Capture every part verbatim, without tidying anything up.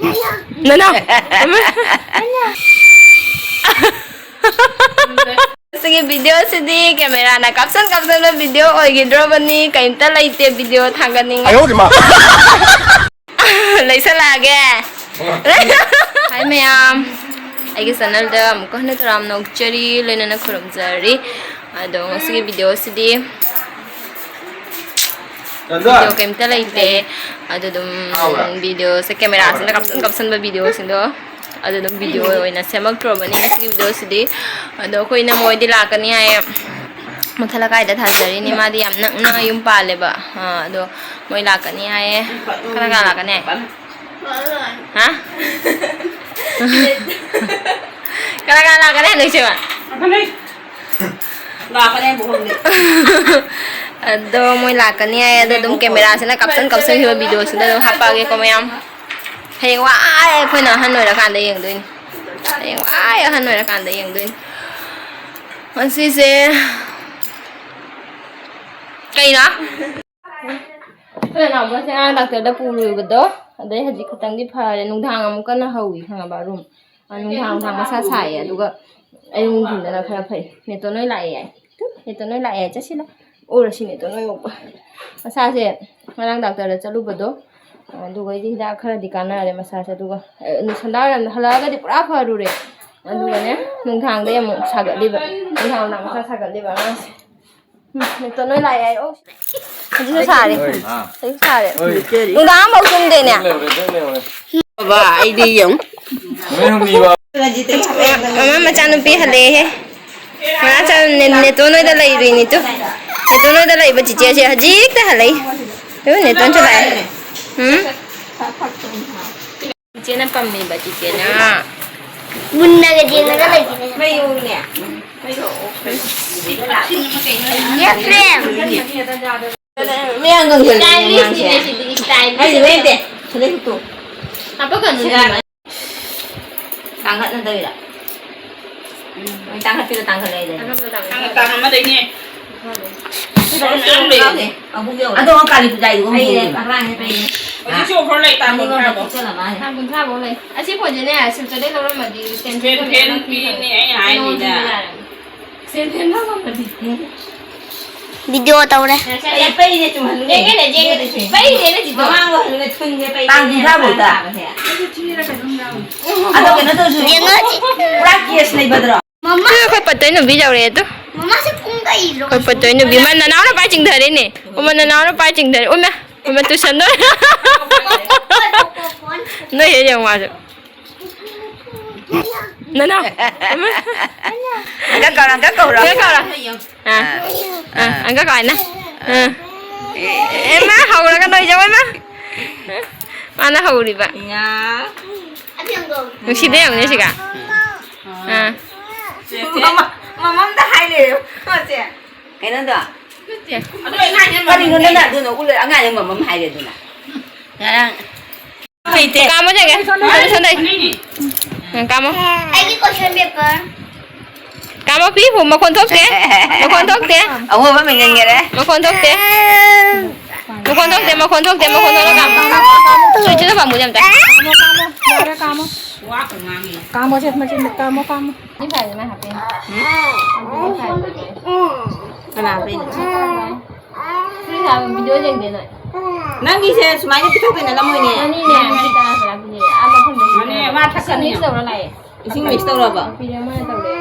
ꯅꯅꯥꯎ꯫ ꯁꯤꯒꯤ video ꯁꯤꯗꯤ camera ꯅ ꯀꯥꯞꯁꯟ ꯀꯥꯞꯁꯟꯕ video ꯑꯣꯏꯈꯤꯗ꯭ꯔꯕꯅꯤ꯫ ꯀꯩꯝꯇ ꯂꯩꯇꯦ video ꯊꯥꯒꯠꯅꯤꯡꯉꯥꯏ꯫ ꯑꯌꯣ ꯃꯥ꯫ ꯂꯩꯁꯜꯂꯛꯑꯒꯦ꯫ Hi ꯃꯌꯥꯝ, ꯑꯩꯒꯤ channel ꯗ ꯑꯃꯨꯛꯀ ꯍꯟꯅ ꯇꯔꯥꯝꯅ ꯑꯣꯛꯆꯔꯤ, ꯂꯣꯏꯅꯅ ꯈꯨꯔꯨꯝꯖꯔꯤ꯫ ꯑꯗꯣ ꯉꯁꯤꯒꯤ video ꯁꯤꯗꯤ video ꯀꯩꯝꯇ ꯂꯩꯇꯦ꯫ ꯑꯗꯨ ꯑꯗꯨꯝ video ꯁꯦ camera ꯁꯤꯅ ꯀꯥꯞꯁꯟ ꯀꯥꯞꯁꯟꯕ video ꯁꯤꯡꯗꯣ ꯑꯗꯨ ꯑꯗꯨꯝ video ꯑꯣꯏꯅ ꯁꯦꯝꯃꯛꯇ꯭ꯔꯕꯅꯤ ꯉꯁꯤꯒꯤ video ꯁꯤꯗꯤ꯫ ꯑꯗꯣ ꯑꯩꯈꯣꯏ ꯏꯅꯝꯃ ꯍꯣꯏꯗꯤ ꯂꯥꯛꯀꯅꯤ ꯍꯥꯏꯌꯦ꯫ ꯃꯊꯛ ꯂꯩꯀꯥꯏꯗ ꯊꯥꯖꯔꯤꯅꯤ꯫ ꯃꯥꯗꯤ ꯌꯥꯝ ꯅꯛꯅ ꯌꯨꯝ ꯄꯥꯜꯂꯦꯕ꯫ ꯑꯥ, ꯑꯗꯣ ꯃꯣꯏ ꯂꯥꯛꯀꯅꯤ ꯍꯥꯏꯌꯦ꯫ ꯀꯅꯥ ꯀꯅꯥ ꯂꯥꯛꯀꯅꯤ ꯍꯥꯏ? ꯍꯥ? ꯀꯅꯥ ꯀꯅꯥ ꯂꯥꯛꯀꯅꯤ ꯍꯥꯏꯅꯣ ꯏꯆꯦꯃ? ꯂꯥꯛꯀꯅꯤ ꯍꯥꯏꯕ ꯈꯪꯗꯦ꯫ ꯑꯗꯣ ꯃꯣꯏ ꯂꯥꯛꯀꯅꯤ ꯍꯥꯏꯌꯦ꯫ ꯑꯗꯣ ꯑꯗꯨꯝ camera ꯁꯤꯅ ꯀꯥꯞꯁꯟ ꯀꯥꯞꯁꯟꯈꯤꯕ video ꯁꯤꯗ ꯑꯗꯨꯝ ꯍꯥꯞꯄꯛꯑꯒꯦꯀꯣ ꯃꯌꯥꯝ꯫ ꯍꯌꯦꯡ ꯋꯥꯏ ꯑꯩꯈꯣꯏꯅ ꯑꯍꯟ ꯑꯣꯏꯔꯀꯥꯟꯗ ꯌꯦꯡꯗꯣꯏꯅꯤ꯫ ꯍꯌꯦꯡ ꯋꯥꯏ ꯑꯍꯟ ꯑꯣꯏꯔꯀꯥꯟꯗ ꯌꯦꯡꯗꯣꯏꯅꯤ꯫ ꯉꯁꯤꯁꯦ ꯀꯩꯅꯣ? ꯑꯩꯈꯣꯏ ꯅꯅꯥꯎꯄꯥꯁꯦ ꯉꯔꯥꯡ doctor ꯗ ꯄꯨꯔꯨꯕꯗꯣ, ꯑꯗꯩ ꯍꯧꯖꯤꯛ ꯈꯤꯇꯪꯗꯤ ꯐꯔꯦ꯫ ꯅꯨꯡꯗꯥꯡ ꯑꯃꯨꯛ ꯀꯟꯅ ꯍꯧꯋꯤ ꯈꯪꯉꯕ room꯫ ꯑ, ꯅꯨꯡꯗꯥꯡ ꯅꯨꯡꯗꯥꯡ ꯃꯁꯥ ꯁꯥꯏꯌꯦ, ꯑꯗꯨꯒ ꯑꯌꯨꯛ ꯅꯨꯡꯊꯤꯟꯗꯅ ꯈꯔ ꯐꯩ꯫ ꯅꯦꯇꯣꯟ ꯍꯣꯏ ꯂꯥꯛꯑꯦ ꯍꯥꯏ꯫ ꯇꯨ, ꯅꯦꯇꯣꯟ ꯍꯣꯏ ꯂꯥꯛꯑꯦ ꯍꯥꯏ꯫ ꯆꯠꯁꯤ ꯂꯥꯎ꯫ ꯎꯔꯁꯤ ꯅꯦꯇꯣꯟ ꯍꯣꯏ ꯎꯕ꯫ ꯃꯁꯥꯁꯦ ꯉꯔꯥꯡ doctor ꯗ ꯆꯠꯂꯨꯕꯗꯣ, ꯑꯗꯨꯒꯩꯗꯤ ꯍꯤꯗꯥꯛ ꯈꯔꯗꯤ ꯀꯥꯟꯅꯔꯦ ꯃꯁꯥꯁꯦ꯫ ꯑꯗꯨꯒ, ꯑ, ꯁꯟꯗꯥ ꯋꯥꯏꯔꯝꯗ ꯍꯜꯂꯛꯑꯒꯗꯤ ꯄꯨꯔꯥ ꯐꯔꯨꯔꯦ꯫ ꯑꯗꯨꯒꯅꯦ, ꯅꯨꯡꯗꯥꯡꯗꯩ ꯑꯃꯨꯛ ꯁꯥꯒꯠꯂꯤꯕ꯫ ꯅꯨꯡꯗꯥꯡ ꯅꯨꯡꯗꯥꯡ ꯃꯁꯥ ꯁꯥꯒꯠꯂꯤꯕ ꯑꯉꯥꯡꯁꯦ꯫ ꯎꯝ, ꯅꯦꯇꯣꯟ ꯍꯣꯏ ꯂꯥꯛꯑꯦ ꯍꯥꯏ꯫ ꯑꯣ, ꯍꯧꯖꯤꯛꯁꯨ ꯁꯥꯔꯤ꯫ ꯍꯣꯏ꯫ ꯍꯧꯖꯤꯛꯁꯨ ꯁꯥꯔꯤ꯫ ꯍꯣꯏ꯫ ꯅꯨꯡꯗꯥꯡ ꯑꯃꯐꯥꯎ ꯇꯨꯝꯗꯦꯅꯦ꯫ ꯕꯕꯥ, ꯑꯩꯗꯤ ꯌꯦꯡꯉꯨ꯫ ꯃꯃꯥ ꯃꯆꯥꯅꯨꯄꯤ ꯍꯜꯂꯛꯑꯦꯍꯦ꯫ ꯃꯃꯥ ꯃꯆꯥ ꯅꯦ-, ꯅꯦꯇꯣꯟ ꯍꯣꯏꯗ ꯂꯩꯔꯨꯏꯅꯤ ꯇꯨ꯫ ꯅꯦꯇꯣꯟ ꯍꯣꯏꯗ ꯂꯩꯕ ꯆꯤꯆꯦꯁꯦ ꯍꯧꯖꯤꯛꯇ ꯍꯜꯂꯛꯏ꯫ ꯇꯨ, ꯅꯦꯇꯣꯟꯁꯨ ꯂꯥꯛꯑꯦ꯫ ꯎꯝ? ꯆꯤꯆꯦꯅ ꯄꯝꯃꯤꯕ, ꯆꯤꯆꯦꯅ꯫ ꯃꯨꯟꯅꯒ ꯌꯦꯡꯉꯒ ꯂꯩꯈꯤꯅꯦ꯫ ꯃꯩ ꯎꯪꯉꯦ꯫ ꯃꯩꯗꯣ off ꯇꯧ꯫ ꯌꯦꯠꯂꯦ꯫ ꯃꯌꯥꯝ ꯀꯪꯁꯤꯜꯂꯦ stylish ꯅꯦ ꯁꯤꯗꯤ, stylish꯫ ꯑꯩꯗꯤ ꯂꯩꯇꯦ꯫ ꯁꯤꯗꯩ ꯍꯨꯠꯇꯣ꯫ ꯍꯥꯄꯛꯀꯅꯨ꯫ ꯁꯤꯔꯥ꯫ ꯇꯥꯡꯈꯠꯅꯗꯣꯏꯔꯥ? ꯃꯣꯏ ꯇꯥꯡꯈꯠꯄꯤꯗ ꯇꯥꯡꯈꯠꯂꯦ ꯍꯥꯏꯗꯥꯏꯅꯦ? ꯇꯥꯡꯈꯠꯄꯤꯗ ꯇꯥꯡꯈꯠꯂꯦ꯫ ꯇꯥꯡ ꯑꯃꯗꯩꯅꯦ꯫ ꯑꯗꯣ ꯀꯥꯂꯤ ꯄꯨꯖꯥꯒꯤꯗꯨꯒ ꯑꯃꯨꯛ ꯍꯣꯡꯉꯦꯕ꯫ ꯍꯧꯖꯤꯛꯁꯨ offer ꯂꯩ, ꯇꯥꯡ ꯀꯨꯟꯊ꯭ꯔꯥ ꯐꯥꯎ꯫ ꯇꯥꯡ ꯀꯨꯟꯊ꯭ꯔꯥ ꯐꯥꯎ ꯂꯩ꯫ ꯑꯁꯤ ꯐꯣꯟꯁꯦꯅꯦ, ꯁꯤꯜꯆꯔꯗꯩ ꯂꯧꯔꯝꯃꯗꯤ ten ꯐꯦꯟ, ꯐꯦꯟ ꯐ꯭ꯔꯤꯅꯦ ꯑꯩꯅ ꯍꯥꯏꯁꯤꯗ꯫ ꯁꯦꯟ ꯐꯦꯟ ꯂꯧꯔꯝꯃꯗꯤ꯫ ꯚꯤꯗꯤꯑꯣ ꯇꯧꯔꯦ꯫ ꯌꯦꯡꯒꯦꯅꯦ, ꯌꯦꯡꯒꯦꯅꯦ꯫ ꯄꯩꯅꯦ ꯆꯤꯇꯣ꯫ ꯃꯃꯥꯡꯗꯣ ꯍꯜꯂꯨꯅꯦ, ꯊꯨꯟꯁꯦ ꯄꯩꯅꯦ꯫ ꯇꯥꯡ ꯀꯨꯟꯊ꯭ꯔꯥ ꯐꯥꯎꯗ꯫ ꯑꯗꯣ ꯀꯩꯅꯣ ꯇꯧꯔꯁꯨ꯫ ꯌꯦꯡꯉꯣ꯫ ꯄꯨꯔꯥ cash ꯂꯩꯕꯗ꯭ꯔꯣ? ꯃꯃꯥ꯫ ꯑꯩꯈꯣꯏ ꯄꯠꯇꯣꯏ ꯅꯨꯄꯤ ꯌꯧꯔꯛꯑꯦ ꯑꯗꯣ꯫ ꯃꯃꯥꯁꯦ ꯄꯨꯡ ꯀꯩꯗ꯭ꯔꯣ? ꯑꯩꯈꯣꯏ ꯄꯠꯇꯣꯏ ꯅꯨꯄꯤ꯫ ꯃꯥ ꯅꯅꯥꯎꯅ ꯄꯥꯏ ꯆꯤꯡꯊꯔꯦꯅꯦ꯫ ꯑꯣ, ꯃꯥ ꯅꯅꯥꯎꯅ ꯄꯥꯏ ꯆꯤꯡꯊꯔꯦ꯫ ꯎꯃ, ꯎꯃ, ꯇꯨꯁꯟꯗꯣꯔꯦ꯫ ꯅꯣꯏ ꯍꯦꯛ ꯌꯦꯡꯉꯨ ꯃꯥꯁꯨ꯫ ꯅꯅꯥꯎ꯫ ꯎꯃ꯫ ꯑꯪꯀ ꯀꯧꯔꯣ, ꯑꯪꯀ ꯀꯧꯔꯣ꯫ ꯑꯪꯀ ꯀꯧꯔꯣ꯫ ꯑꯥ꯫ ꯑꯥ, ꯑꯪꯀ ꯀꯧ ꯍꯥꯏꯅ꯫ ꯑꯥ꯫ ꯑꯦ, ꯃꯥ ꯍꯧꯔꯒ ꯅꯣꯏ ꯌꯦꯡꯉꯣ ꯏꯃꯥ꯫ ꯃꯥꯅ ꯍꯧꯔꯤꯕ꯫ ꯏꯌꯥ꯫ ꯅꯨꯡꯁꯤꯗꯦ ꯌꯦꯡꯉꯨꯅꯦ ꯁꯤꯒ꯫ ꯑꯥ꯫ ꯃꯃꯥ-, ꯃꯃꯝꯗ ꯍꯥꯏ ꯂꯩꯔꯦ, ꯃꯥꯁꯦ꯫ ꯀꯩꯅꯣꯗꯣ? ꯀꯔꯤꯅꯣ ꯅꯪꯅ ꯑꯗꯨꯅ ꯎꯠꯂ-, ꯑꯉꯥꯡꯁꯦ ꯃꯃꯝ ꯍꯥꯏꯔꯦ ꯑꯗꯨꯅ꯫ ꯉꯔꯥꯡ ꯂꯩꯇꯦ꯫ ꯀꯥꯝꯃꯣ ꯌꯦꯡꯒꯦ꯫ ꯁꯣꯝꯗ, ꯁꯣꯝꯗ꯫ ꯎꯝ, ꯀꯥꯝꯃꯣ꯫ ꯑꯩꯒꯤ question paper꯫ ꯀꯥꯝꯃꯣ, ꯄꯤ, ꯃꯈꯣꯟ ꯊꯣꯛꯇꯦ꯫ ꯃꯈꯣꯟ ꯊꯣꯛꯇꯦ꯫ ꯑꯍꯣꯕ ꯃꯦꯟꯁꯤꯟꯈꯔꯦ꯫ ꯃꯈꯣꯟ ꯊꯣꯛꯇꯦ꯫ ꯃꯈꯣꯟ ꯊꯣꯛꯇꯦ, ꯃꯈꯣꯟ ꯊꯣꯛꯇꯦ, ꯃꯈꯣꯟ ꯊꯣꯛꯇꯦ, ꯃꯈꯣꯟ ꯊꯣꯛꯇꯦ, ꯀꯥꯝꯃꯣ꯫ ꯆꯨꯏ, ꯆꯨꯏꯗ ꯄꯥꯝꯃꯨꯁꯦ ꯑꯝꯇ꯫ ꯀꯥꯝꯃꯣ, ꯀꯥꯝꯃꯣ, ꯌꯥꯔꯦ, ꯀꯥꯝꯃꯣ꯫ ꯀꯥꯝꯃꯣꯁꯦ, ꯃꯆꯤꯟꯗ ꯀꯥꯝꯃꯣ, ꯀꯥꯝꯃꯣ꯫ ꯁꯤ ꯐꯥꯏꯁꯦ ꯃꯥꯏ ꯍꯥꯞꯄꯦ꯫ ꯀꯅꯥ ꯍꯥꯞꯄꯩꯅꯣ? ꯁꯤ ꯍꯥꯞꯄ ꯚꯤꯗꯤꯑꯣ ꯌꯦꯡꯗꯦ ꯅꯣꯏ꯫ ꯅꯪꯒꯤꯁꯦ ꯁꯨꯃꯥꯏꯅ ꯄꯤꯊꯣꯛꯄꯩ ꯅꯠꯂꯝꯃꯣꯏꯅꯦ꯫ ꯃꯅꯤꯅꯦ, ꯃꯅꯤ ꯇꯔꯥ ꯇꯔꯥ ꯄꯤꯔꯛꯑꯦ꯫ ꯑꯥ, ꯃꯐꯝꯗꯒꯤ ꯃꯅꯤ, ꯃꯥ ꯊꯛꯀꯅꯤ꯫ Mix ꯇꯧꯔ ꯂꯥꯛꯑꯦ꯫ ꯏꯁꯤꯡ mix ꯇꯧꯔꯕ? ꯅꯨꯄꯤꯅꯦ, ꯃꯣꯏꯅ ꯇꯧꯔꯦ꯫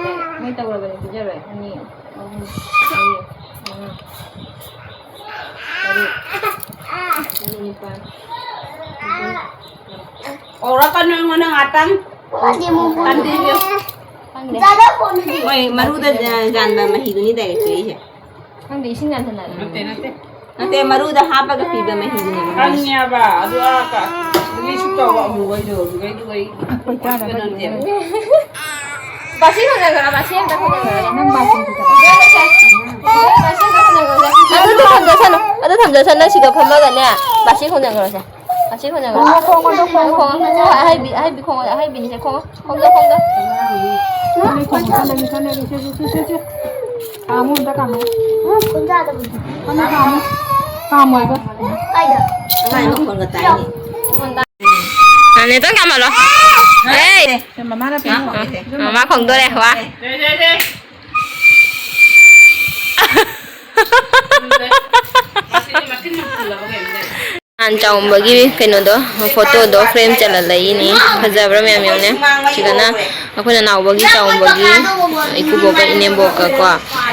ꯃꯣꯏ ꯇꯧꯔꯕꯅꯤ, ꯄꯤꯖꯔꯣꯏ꯫ ꯑꯅꯤ, ꯑꯍꯨꯝ, ꯃꯔꯤ, ꯃꯉꯥ, ꯇꯔꯨꯛ, ꯇꯔꯦꯠ, ꯅꯤꯄꯥꯜ, ꯃꯥꯄꯜ꯫ ꯀꯧꯔꯛꯀꯅꯨ ꯑꯩꯉꯣꯟꯗ ꯉꯥꯛꯇꯪ꯫ ꯈꯪꯗꯦ꯫ ꯃꯣꯏ ꯃꯔꯨꯗ ꯌꯥꯟꯕ ꯃꯍꯤꯗꯨꯅꯤ direct ꯊꯣꯛꯏꯁꯦ꯫ ꯈꯪꯗꯦ, ꯏꯁꯤꯡ ꯌꯥꯟꯁꯤꯟꯅꯔꯦ꯫ ꯅꯠꯇꯦ, ꯅꯠꯇꯦ꯫ ꯅꯠꯇꯦ, ꯃꯔꯨꯗ ꯍꯥꯞꯄꯒ ꯄꯤꯕ ꯃꯍꯤꯗꯨꯅꯦꯕ꯫ ꯈꯪꯉꯦꯕ, ꯑꯗꯨ ꯑꯥ ꯀ-, release ꯇꯧꯕ ꯑꯃꯨꯕꯩꯗꯣ, ꯑꯗꯨꯒꯩꯗꯨꯒꯩ ꯀꯩꯅꯣ ꯇꯧꯗꯦꯕ꯫ ꯕꯥꯁꯤ ꯈꯣꯟꯖꯟꯈ꯭ꯔꯣ, ꯕꯥꯁꯤ ꯑꯝꯇ ꯈꯣꯟꯖꯟꯈ꯭ꯔꯣ꯫ ꯅꯪ ꯕꯥꯁꯤ ꯑꯝꯇ ꯈꯣꯟꯖꯟꯈ꯭ꯔꯣ꯫ ꯕꯥꯁꯤ ꯑꯝꯇ ꯈꯣꯟꯖꯟꯈ꯭ꯔꯣ꯫ ꯑꯗꯨ ꯊꯝꯖꯁꯅꯨ, ꯑꯗꯨ ꯊꯝꯖꯁꯅꯨ, ꯁꯤꯗ ꯐꯝꯃꯒꯅꯦ, ꯕꯥꯁꯤ ꯈꯣꯟꯖꯟꯈ꯭ꯔꯣꯁꯦ꯫ ꯕꯥꯁꯤ ꯈꯣꯟꯖꯟꯈ꯭ꯔꯣ꯫ ꯈꯣꯡꯉꯣ, ꯈꯣꯡꯉꯣ, ꯈꯣꯡꯉꯣ꯫ ꯈꯣꯡꯉꯣ, ꯑꯍꯩꯕꯤ, ꯑꯍꯩꯕꯤ ꯈꯣꯡꯉꯣ, ꯑꯍꯩꯕꯤꯅꯤꯁꯦ, ꯈꯣꯡꯉꯣ꯫ ꯈꯣꯡꯗꯣ, ꯈꯣꯡꯗꯣ꯫ ꯈꯣꯡꯉꯣ, ꯈꯣꯡꯉꯣ, ꯈꯣꯡꯉꯣ, ꯈꯣꯡꯉꯣ, ꯈꯣꯡꯉꯣ꯫ ꯀꯥꯝꯃꯨ, ꯑꯝꯇ ꯀꯥꯝꯃꯨ꯫ ꯎꯝ, ꯈꯨꯟꯖꯥꯗꯕꯨꯗꯤ꯫ ꯑꯝꯇ ꯀꯥꯝꯃꯨ꯫ ꯀꯥꯝꯃꯣ ꯍꯥꯏꯕ꯫ ꯀꯥꯏꯗ? ꯑꯉꯥꯡ ꯃꯈꯣꯟꯒ ꯇꯥꯏꯅꯦ꯫ ꯅꯦꯇꯣꯟ ꯀꯥꯝꯍꯜꯂꯣ꯫ ꯍꯦ! ꯃꯃꯥꯅ ꯄꯤꯔꯛꯑꯣ꯫ ꯃꯃꯥ ꯈꯣꯡꯗꯣꯔꯦ, ꯋꯥ꯫ ꯅꯍꯥꯟ ꯆꯥꯎꯝꯕꯒꯤ ꯀꯩꯅꯣꯗꯣ, ꯐꯣꯇꯣꯗꯣ ꯐ꯭ꯔꯦꯝ ꯆꯜꯍꯜꯂꯛꯏꯅꯤ꯫ ꯐꯖꯕ꯭ꯔꯥ ꯃꯌꯥꯝ ꯌꯦꯡꯉꯨꯅꯦ꯫ ꯁꯤꯗꯅ ꯑꯩꯈꯣꯏ ꯅꯅꯥꯎꯕꯒꯤ ꯆꯥꯎꯝꯕꯒꯤ ꯏꯀꯨꯕꯣꯛꯀ ꯏꯅꯦꯝꯕꯣꯛꯀ ꯀꯣ꯫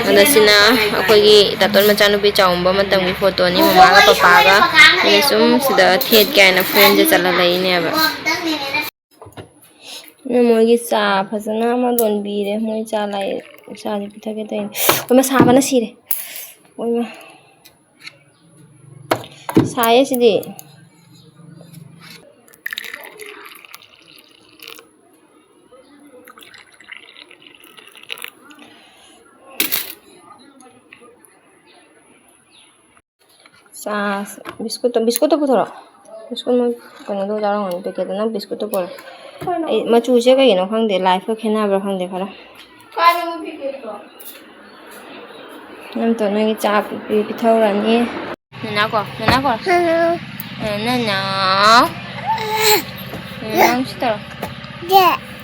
ꯑꯗ ꯁꯤꯅ ꯑꯩꯈꯣꯏꯒꯤ ꯇꯥꯇꯣꯟ ꯃꯆꯥꯅꯨꯄꯤ ꯆꯥꯎꯝꯕ ꯃꯇꯝꯒꯤ ꯐꯣꯇꯣꯅꯤ꯫ ꯃꯃꯥꯒ ꯄꯄꯥꯒ ꯑꯩꯅ ꯁꯨꯝ ꯁꯤꯗ ꯊꯦꯠꯀꯦ ꯍꯥꯏꯅ ꯐ꯭ꯔꯦꯝꯁꯦ ꯆꯜꯍꯜꯂꯛꯏꯅꯦꯕ꯫ ꯃꯣꯏꯒꯤ ꯆꯥ ꯐꯖꯅ ꯑꯃ ꯂꯣꯟꯕꯤꯔꯦ꯫ ꯃꯣꯏ ꯆꯥ ꯂꯥꯏ-, ꯆꯥꯁꯦ ꯄꯤꯊꯛꯀꯦ ꯇꯧꯔꯤꯅꯦ꯫ ꯑꯣꯏꯃ, ꯁꯥꯕꯅ ꯁꯤꯔꯦ꯫ ꯑꯣꯏꯃ꯫ ꯁꯥꯏꯌꯦ ꯁꯤꯗꯤ꯫ ꯆꯥ, ꯕꯤꯁꯀꯨꯠꯇꯣ, ꯕꯤꯁꯀꯨꯠꯇꯣ ꯄꯨꯊꯣꯔꯛꯑꯣ꯫ ꯕꯤꯁꯀꯨꯠ ꯃꯣꯏ ꯀꯩꯅꯣꯗꯣ ꯌꯥꯎꯔꯝꯒꯅꯤ, ꯄꯦꯀꯦꯠꯇꯣ꯫ ꯅꯪ ꯕꯤꯁꯀꯨꯠꯇꯣ ꯄꯨꯔꯛꯑꯣ꯫ ꯑꯩ ꯃꯆꯨꯁꯦ ꯀꯩꯒꯤꯅꯣ ꯈꯪꯗꯦ, ꯂꯥꯏꯐꯀ ꯈꯦꯠꯅꯕ꯭ꯔꯥ ꯈꯪꯗꯦ ꯈꯔ꯫ ꯅꯪꯇꯣ ꯅꯣꯏꯒꯤ ꯆꯥ ꯄꯤ-, ꯄꯤ-, ꯄꯤꯊꯧꯔꯅꯤ꯫ ꯅꯅꯥꯎ ꯀꯣ, ꯅꯅꯥꯎ ꯀꯣ꯫ ꯑ, ꯅꯅꯥꯎ꯫ ꯅꯅꯥꯎ ꯁꯤ ꯇꯧꯔꯣ꯫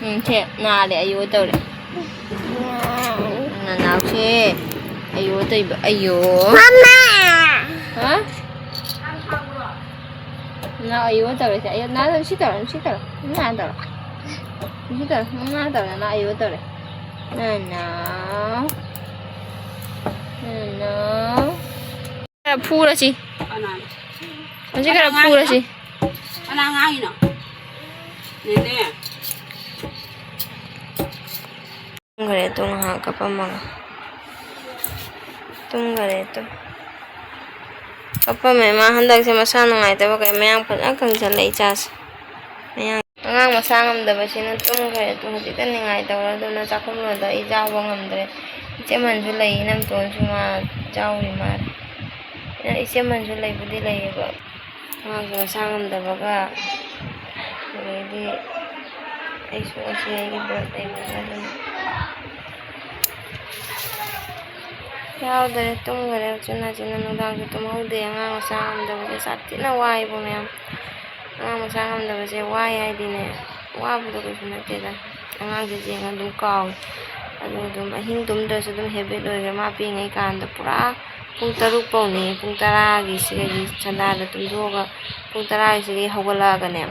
ꯎꯝ, ꯁꯦ ꯅꯥꯔꯦ, ꯑꯌꯣ ꯇꯧꯔꯦ꯫ ꯅꯅꯥꯎꯁꯦ ꯑꯌꯣ ꯇꯧꯏꯕ, ꯑꯌꯣ꯫ ꯃꯃꯥ! ꯍꯥ? ꯅꯅꯥꯎ ꯑꯌꯣ ꯇꯧꯔꯦ, ꯁꯦ ꯑꯌꯣ꯫ ꯅꯅꯥꯎ ꯁꯤ ꯇꯧꯔꯣ, ꯁꯤ ꯇꯧꯔꯣ꯫ ꯅꯅꯥꯎ ꯇꯧꯔꯣ꯫ ꯁꯤ ꯇꯧꯔꯣ, ꯅꯅꯥꯎ ꯇꯧꯔꯣ, ꯅꯅꯥꯎ ꯑꯌꯣ ꯇꯧꯔꯦ꯫ ꯅꯅꯥꯎ꯫ ꯅꯅꯥꯎ꯫ ꯈꯔ ꯐꯨꯔꯁꯤ꯫ ꯀꯅꯥꯅꯣ? ꯍꯧꯖꯤꯛ ꯈꯔ ꯀꯅꯥ ꯐꯨꯔꯁꯤ꯫ ꯉꯥꯡꯉꯤꯅꯣ? ꯀꯅꯥ ꯉꯥꯡꯉꯤꯅꯣ? ꯅꯦꯅꯦ꯫ ꯇꯨꯝꯈ꯭ꯔꯦ ꯇꯨ, ꯉꯥꯏꯍꯥꯛ ꯀꯞꯄꯝꯃꯒ꯫ ꯇꯨꯝꯈ꯭ꯔꯦ ꯇꯨ꯫ ꯀꯞꯄꯝꯃꯦ ꯃꯥ ꯍꯟꯗꯛꯁꯦ ꯃꯁꯥ ꯅꯨꯡꯉꯥꯏꯇꯕ ꯀꯩ, ꯃꯌꯥꯡ ꯐꯖꯅ ꯀꯪꯁꯜꯂꯦ ꯏꯆꯥꯁꯦ꯫ ꯃꯌꯥꯡ ꯑꯉꯥꯡ ꯃꯁꯥ ꯉꯝꯗꯕꯁꯤꯅ ꯇꯨꯝꯈ꯭ꯔꯦ꯫ ꯑꯗꯨ ꯍꯧꯖꯤꯛꯇ ꯅꯤꯡꯉꯥꯏ ꯇꯧꯔꯦ꯫ ꯑꯗꯨꯅ ꯆꯥꯛꯈꯨꯝꯂꯣꯝꯗ ꯑꯩ ꯌꯥꯎꯕ ꯉꯝꯗ꯭ꯔꯦ꯫ ꯏꯆꯦꯃꯟꯁꯨ ꯂꯩ, ꯏꯅꯝꯇꯣꯟꯁꯨ ꯃꯥ ꯌꯥꯎꯔꯤ ꯃꯥꯜꯂꯦ꯫ ꯏꯆꯦꯃꯟꯁꯨ ꯂꯩꯕꯨꯗꯤ ꯂꯩꯌꯦꯕ, ꯃꯥꯁꯨ ꯃꯁꯥ ꯉꯝꯗꯕꯒ, ꯑꯗꯩꯗꯤ ꯑꯩꯁꯨ ꯉꯁꯤ ꯑꯩꯒꯤ ꯕ꯭ꯔꯠ ꯂꯩꯕꯅꯤꯅ ꯑꯗꯨꯝ ꯌꯥꯎꯗꯔꯦ, ꯇꯨꯝꯈꯔꯦ꯫ ꯎꯆꯤꯟ ꯅꯥꯆꯤꯟꯅ ꯅꯨꯡꯗꯥꯡꯁꯨ ꯇꯨꯝꯍꯧꯗꯦ꯫ ꯑꯉꯥꯡ ꯃꯆꯥ ꯉꯝꯗꯕꯁꯦ ꯁꯥꯊꯤꯅ ꯋꯥꯏꯕ ꯃꯌꯥꯝ꯫ ꯑꯉꯥꯡ ꯃꯆꯥ ꯉꯝꯗꯕꯁꯦ ꯋꯥꯏ ꯍꯥꯏꯗꯤꯅꯦ, ꯋꯥꯕꯗꯣ ꯀꯩꯁꯨ ꯅꯠꯇꯦꯗ꯫ ꯑꯉꯥꯡꯁꯦ ꯌꯦꯡꯉ ꯑꯗꯨꯝ ꯀꯥꯎꯏ꯫ ꯑꯗꯨ ꯑꯗꯨꯝ ꯑꯍꯤꯡ ꯇꯨꯝꯗ꯭ꯔꯁꯨ ꯑꯗꯨꯝ ꯍꯦꯕꯤꯠ ꯑꯣꯏꯈ꯭ꯔꯦ꯫ ꯃꯥ ꯄꯤꯛꯏꯉꯩ ꯀꯥꯟꯗ ꯄꯨꯔꯥ ꯄꯨꯡ ꯇꯔꯨꯛ ꯐꯥꯎꯅꯤ, ꯄꯨꯡ ꯇꯔꯥꯒꯤꯁꯤꯗꯒꯤ ꯁꯟꯗꯥꯗ ꯇꯨꯝꯊꯣꯛꯑꯒ ꯄꯨꯡ ꯇꯔꯥꯒꯤꯁꯤꯗꯒꯤ ꯍꯧꯒꯠꯂꯛꯑꯒꯅꯦ꯫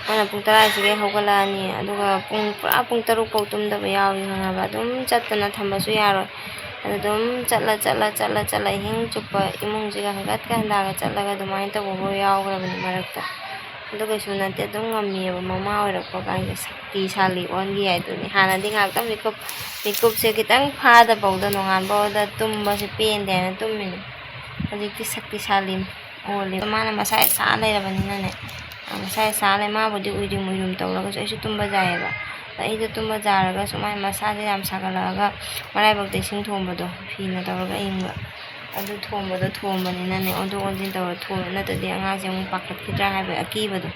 ꯃꯥꯅ ꯄꯨꯡ ꯇꯔꯥꯁꯤꯗꯒꯤ ꯍꯧꯒꯠꯂꯛꯑꯅꯤ, ꯑꯗꯨꯒ ꯄꯨꯡ, ꯄꯨꯔꯥ ꯄꯨꯡ ꯇꯔꯨꯛ ꯐꯥꯎ ꯇꯨꯝꯗꯕ ꯌꯥꯎꯏ, ꯈꯪꯉꯕ? ꯑꯗꯨꯝ ꯆꯠꯇꯅ ꯊꯝꯕꯁꯨ ꯌꯥꯔꯣꯏ꯫ ꯑꯗꯨ ꯑꯗꯨꯝ ꯆꯠꯂ, ꯆꯠꯂ, ꯆꯠꯂ, ꯆꯠꯂ, ꯑꯍꯤꯡ ꯆꯨꯞꯄ ꯏꯃꯨꯡꯁꯤꯒ ꯍꯪꯒꯠꯀ ꯍꯟꯗꯥꯒ ꯆꯠꯂꯒ ꯑꯗꯨꯃꯥꯏꯅ ꯇꯧꯕꯐꯥꯎ ꯌꯥꯎꯈ꯭ꯔꯕꯅꯤ ꯃꯔꯛꯇ꯫ ꯑꯗꯨ ꯀꯩꯁꯨ ꯅꯠꯇꯦ, ꯑꯗꯨꯝ ꯉꯝꯃꯤꯑꯕ꯫ ꯃꯃꯥ ꯑꯣꯏꯔꯛꯄ ꯀꯥꯏꯁꯦ ꯁꯛꯇꯤꯁꯥꯂꯤ ꯑꯣꯟꯈꯤ ꯍꯥꯏꯗꯨꯅꯤ꯫ ꯍꯥꯟꯅꯗꯤ ꯉꯥꯏꯍꯥꯛꯇꯪ ꯃꯤꯀꯨꯞ, ꯃꯤꯀꯨꯞꯁꯦ ꯈꯤꯇꯪ ꯐꯥꯗꯐꯥꯎꯗ ꯅꯣꯡꯉꯥꯟꯕ ꯐꯥꯎꯗ ꯇꯨꯝꯕꯁꯦ ꯄꯦꯟꯗꯦ ꯍꯥꯏꯅ ꯇꯨꯝꯃꯤꯅꯤ꯫ ꯍꯧꯖꯤꯛꯇꯤ ꯁꯛꯇꯤꯁꯥꯂꯤ ꯑꯣꯜꯂꯦ꯫ ꯃꯥꯅ ꯃꯁꯥ ꯁꯥ ꯂꯩꯔꯕꯅꯤꯅꯅꯦ, ꯃꯁꯥ ꯁꯥ ꯂꯩ꯫ ꯃꯥꯕꯨꯗꯤ ꯎꯏꯔꯨꯝ ꯎꯏꯔꯨꯝ ꯇꯧꯔꯒꯁꯨ ꯑꯩꯁꯨ ꯇꯨꯝꯕ ꯌꯥꯏꯑꯕ꯫ ꯑꯗ ꯑꯩꯗꯣ ꯇꯨꯝꯕ ꯌꯥꯔꯒꯁꯨ ꯃꯥꯏ ꯃꯁꯥꯁꯦ ꯌꯥꯝ ꯁꯥꯒꯠꯂꯛꯑꯒ ꯃꯔꯥꯏꯕꯛꯇ ꯏꯁꯤꯡ ꯊꯣꯡꯕꯗꯣ, ꯐꯤꯅ ꯇꯧꯔꯒ ꯑꯌꯤꯡꯕ, ꯑꯗꯨ ꯊꯣꯡꯕꯗꯣ ꯊꯣꯡꯕꯅꯤꯅꯅꯦ, ꯑꯣꯟꯊꯣꯛ ꯑꯣꯟꯁꯤꯟ ꯇꯧꯔ ꯊꯣꯡꯉꯦ꯫ ꯅꯠꯇ꯭ꯔꯗꯤ ꯑꯉꯥꯡꯁꯦ ꯑꯃꯨꯛ ꯄꯥꯈꯠꯈꯤꯗ꯭ꯔꯥ ꯍꯥꯏꯕꯒꯤ ꯑꯀꯤꯕꯗꯣ,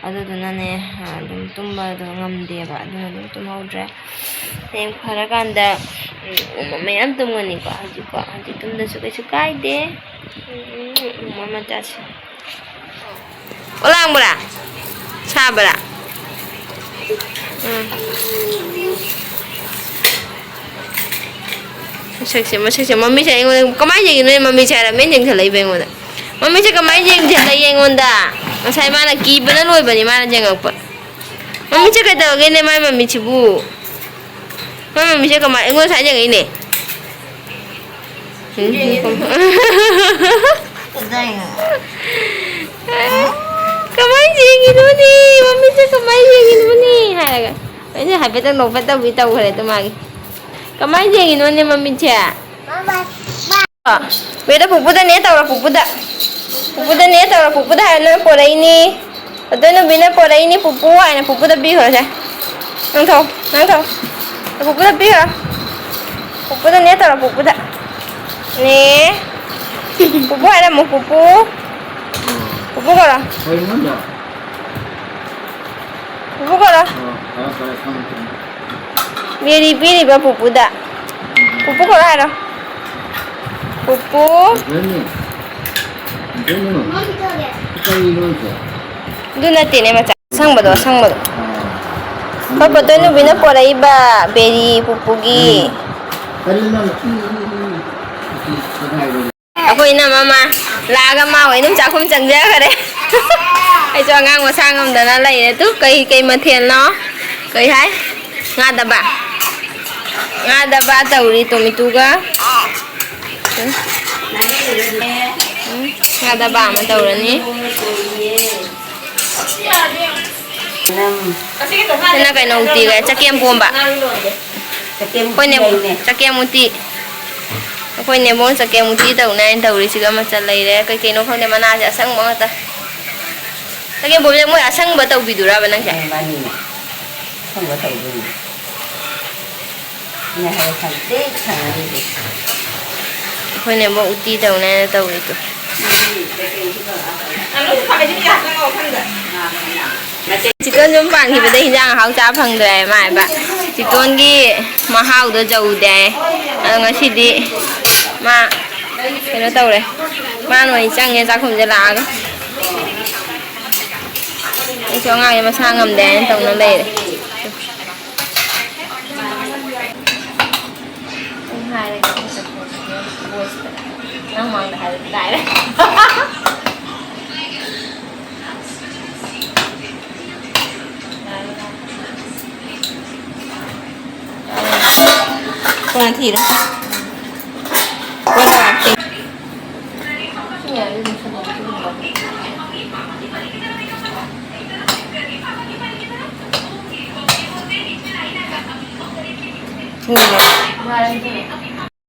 ꯑꯗꯨꯗꯨꯅꯅꯦ, ꯑꯗꯨꯝ ꯇꯨꯝꯕꯗꯣ ꯉꯝꯗꯦꯕ꯫ ꯑꯗꯨꯅ ꯑꯗꯨꯝ ꯇꯨꯝꯍꯧꯗ꯭ꯔꯦ꯫ ꯍꯌꯦꯡ ꯐꯔꯀꯥꯟꯗ, ꯎꯝ, ꯃꯌꯥꯝ ꯇꯨꯝꯒꯅꯤꯀꯣ꯫ ꯍꯧꯖꯤꯛꯀꯣ, ꯍꯧꯖꯤꯛ ꯇꯨꯝꯗꯁꯨ ꯀꯩꯁꯨ ꯀꯥꯏꯗꯦ꯫ ꯎꯝ, ꯎꯝ, ꯎꯝ, ꯃꯃꯥ ꯆꯥꯁꯤ꯫ ꯑꯣ, ꯂꯥꯡꯕ꯭ꯔꯥ? ꯁꯥꯕ꯭ꯔꯥ? ꯎꯝ꯫ ꯃꯁꯛꯁꯦ, ꯃꯁꯛꯁꯦ, ꯃꯃꯤꯠꯁꯦ ꯑꯩꯉꯣꯟꯗ ꯀꯃꯥꯏꯅ ꯌꯦꯡꯉꯤꯅꯣ? ꯃꯃꯤꯠꯁꯦ ꯍꯥꯏꯔ ꯃꯤꯅ ꯌꯦꯡꯁꯜꯂꯛꯏꯕ ꯑꯩꯉꯣꯟꯗ꯫ ꯃꯃꯤꯠꯁꯦ ꯀꯃꯥꯏꯅ ꯌꯦꯡꯁꯜꯂꯛꯏ ꯑꯩꯉꯣꯟꯗ? ꯉꯁꯥꯏ ꯃꯥꯅ ꯀꯤꯕꯅ ꯂꯣꯏꯕꯅꯤ ꯃꯥꯅ ꯌꯦꯡꯉꯛꯄ꯫ ꯃꯃꯤꯠꯁꯦ ꯀꯩꯗꯧꯔꯒꯦꯅꯦ ꯃꯥꯏ ꯃꯃꯤꯠꯁꯤꯕꯨ? ꯃꯥꯏ ꯃꯃꯤꯠꯁꯦ ꯀꯃꯥꯏ, ꯑꯩꯉꯣꯟꯗ ꯁꯨꯃꯥꯏꯅ ꯌꯦꯡꯉꯛꯏꯅꯦ? ꯀꯗꯥꯏꯅꯣ? ꯀꯃꯥꯏꯅ ꯌꯦꯡꯉꯤꯅꯣꯅꯦ? ꯃꯃꯤꯠꯁꯦ ꯀꯃꯥꯏꯅ ꯌꯦꯡꯉꯤꯅꯣꯅꯦ? ꯍꯥꯏꯔꯒ ꯑꯩꯅ ꯍꯥꯏꯐꯦꯠꯇꯪ ꯅꯣꯛꯐꯦꯠ ꯇꯧꯕꯤ ꯇꯧꯈ꯭ꯔꯦ ꯑꯗꯨ ꯃꯥꯒꯤ꯫ ꯀꯃꯥꯏꯅ ꯌꯦꯡꯉꯤꯅꯣꯅꯦ ꯃꯃꯤꯠꯁꯦ? ꯕꯦꯗ ꯄꯨꯄꯨꯗꯅꯦ ꯇꯧꯔꯣ, ꯄꯨꯄꯨꯗ꯫ ꯄꯨꯄꯨꯗꯅꯦ ꯇꯧꯔꯣ, ꯄꯨꯄꯨꯗ ꯍꯥꯏꯔꯣ ꯅꯪ ꯄꯣꯔꯛꯏꯅꯤ꯫ ꯑꯗꯣ ꯅꯨꯄꯤꯅ ꯄꯣꯔꯛꯏꯅꯤ ꯄꯨꯄꯨ ꯍꯥꯏꯅ ꯄꯨꯄꯨꯗ ꯄꯤꯈ꯭ꯔꯣꯁꯦ꯫ ꯅꯪ ꯊꯧ, ꯅꯪ ꯊꯧ꯫ ꯄꯨꯄꯨꯗ ꯄꯤꯈ꯭ꯔꯣ꯫ ꯄꯨꯄꯨꯗꯅꯦ ꯇꯧꯔꯣ, ꯄꯨꯄꯨꯗ꯫ ꯅꯦ꯫ ꯄꯨꯄꯨ ꯍꯥꯏꯔꯝꯃꯨ, ꯄꯨꯄꯨ꯫ ꯄꯨꯄꯨ ꯀꯧꯔꯣ꯫ ꯄꯨꯄꯨ ꯀꯧꯔꯣ꯫ ꯃꯦꯔꯤ ꯄꯤꯔꯤꯕ ꯄꯨꯄꯨꯗ꯫ ꯄꯨꯄꯨ ꯀꯧꯔꯣ ꯍꯥꯏꯔꯣ꯫ ꯄꯨꯄꯨ꯫ ꯑꯗꯨ ꯅꯠꯇꯦꯅꯦ, ꯃꯆꯥ ꯑꯁꯪꯕꯗꯣ, ꯑꯁꯪꯕꯗꯣ꯫ ꯑꯩꯈꯣꯏ ꯄꯣꯠꯇꯣꯏ ꯅꯨꯕꯤꯅ ꯄꯣꯔꯛꯏꯕ ꯕꯦꯔꯤ ꯄꯨꯄꯨꯒꯤ꯫ ꯑꯩꯈꯣꯏ ꯏꯅꯝꯃ ꯑꯃ ꯂꯥꯛꯑꯒ ꯃꯥ ꯑꯣꯏꯅ ꯑꯗꯨꯝ ꯆꯥꯛꯈꯨꯝ ꯆꯪꯖꯈꯔꯦ꯫ ꯑꯩꯁꯨ ꯑꯉꯥꯡ ꯃꯁꯥ ꯉꯝꯗꯅ ꯂꯩꯔꯦ꯫ ꯇꯨ ꯀꯩ, ꯀꯩ ꯃꯊꯦꯜꯅꯣ? ꯀꯩ ꯍꯥꯏ? ꯉꯥꯗꯕ꯫ ꯉꯥꯗꯕ ꯇꯧꯔꯤ ꯇꯣꯃꯤꯇꯨꯒ꯫ ꯎꯝ, ꯉꯥꯗꯕ ꯑꯃ ꯇꯧꯔꯅꯤ꯫ ꯁꯤꯅ ꯀꯩꯅꯣ ꯎꯇꯤꯒ ꯆꯒꯦꯝ ꯄꯣꯝꯕ꯫ ꯑꯩꯈꯣꯏꯅꯦ ꯆꯒꯦꯝ ꯎꯇꯤ꯫ ꯑꯩꯈꯣꯏ ꯅꯦꯕꯣꯟ ꯆꯒꯦꯝ ꯎꯇꯤ ꯇꯧꯅꯤ ꯍꯥꯏꯅ ꯇꯧꯔꯤꯁꯤꯒ ꯃꯆꯜ ꯂꯩꯔꯦ꯫ ꯀꯩ ꯀꯩꯅꯣ ꯈꯪꯗꯦ, ꯃꯅꯥꯁꯦ ꯑꯁꯪꯕ ꯉꯥꯛꯇ꯫ ꯆꯒꯦꯝ ꯄꯣꯝꯕꯁꯦ ꯃꯣꯏ ꯑꯁꯪꯕ ꯇꯧꯕꯤꯗꯨꯔꯕ ꯅꯪꯁꯦ? ꯑꯦ, ꯃꯥꯅꯤꯅꯦ꯫ ꯑꯁꯪꯕ ꯇꯧꯗꯣꯏꯅꯤ꯫ ꯉꯥꯏꯍꯥꯛ ꯁꯪꯇ꯭ꯔꯤꯛ ꯁꯪꯉꯅꯤ꯫ ꯑꯩꯈꯣꯏꯅ ꯑꯃꯨꯛ ꯎꯇꯤ ꯇꯧꯅꯦꯅ ꯇꯧꯔꯤꯗꯣ꯫ ꯆꯤꯛꯀꯟ ꯁꯨꯝ ꯄꯥꯟꯈꯤꯕꯗ ꯍꯤꯟꯖꯥꯡ ꯑꯍꯥꯎ ꯆꯥ ꯐꯪꯗ꯭ꯔꯦ ꯍꯥꯏ ꯃꯥ ꯍꯥꯏꯕ꯫ ꯆꯤꯛꯀꯟꯒꯤ ꯃꯍꯥꯎꯗꯣ ꯌꯧꯗꯦ ꯍꯥꯏ꯫ ꯑꯗꯣ ꯉꯁꯤꯗꯤ ꯃꯥ ꯀꯩꯅꯣ ꯇꯧꯔꯦ꯫ ꯃꯥꯅ ꯑꯣꯏꯅ ꯆꯪꯉꯦ ꯆꯥꯛꯈꯨꯝꯁꯦ ꯂꯥꯛꯑꯒ꯫ ꯑꯩꯁꯨ ꯑꯉꯥꯡꯁꯦ ꯃꯁꯥ ꯉꯝꯗꯦ ꯍꯥꯏꯅ ꯇꯧꯅ ꯂꯩꯔꯦ꯫ ꯑꯩ ꯍꯥꯏꯔꯒꯦ, ꯑꯩ ꯆꯠꯊꯣꯛꯑꯒꯦ꯫ ꯅꯪ ꯃꯥꯡꯗ ꯍꯥꯏꯔꯗꯤ ꯂꯥꯏꯔꯦ꯫ ꯀꯣꯟꯅ ꯊꯤꯔꯣ꯫ ꯀꯣꯟꯅ ꯊꯤꯔꯣ꯫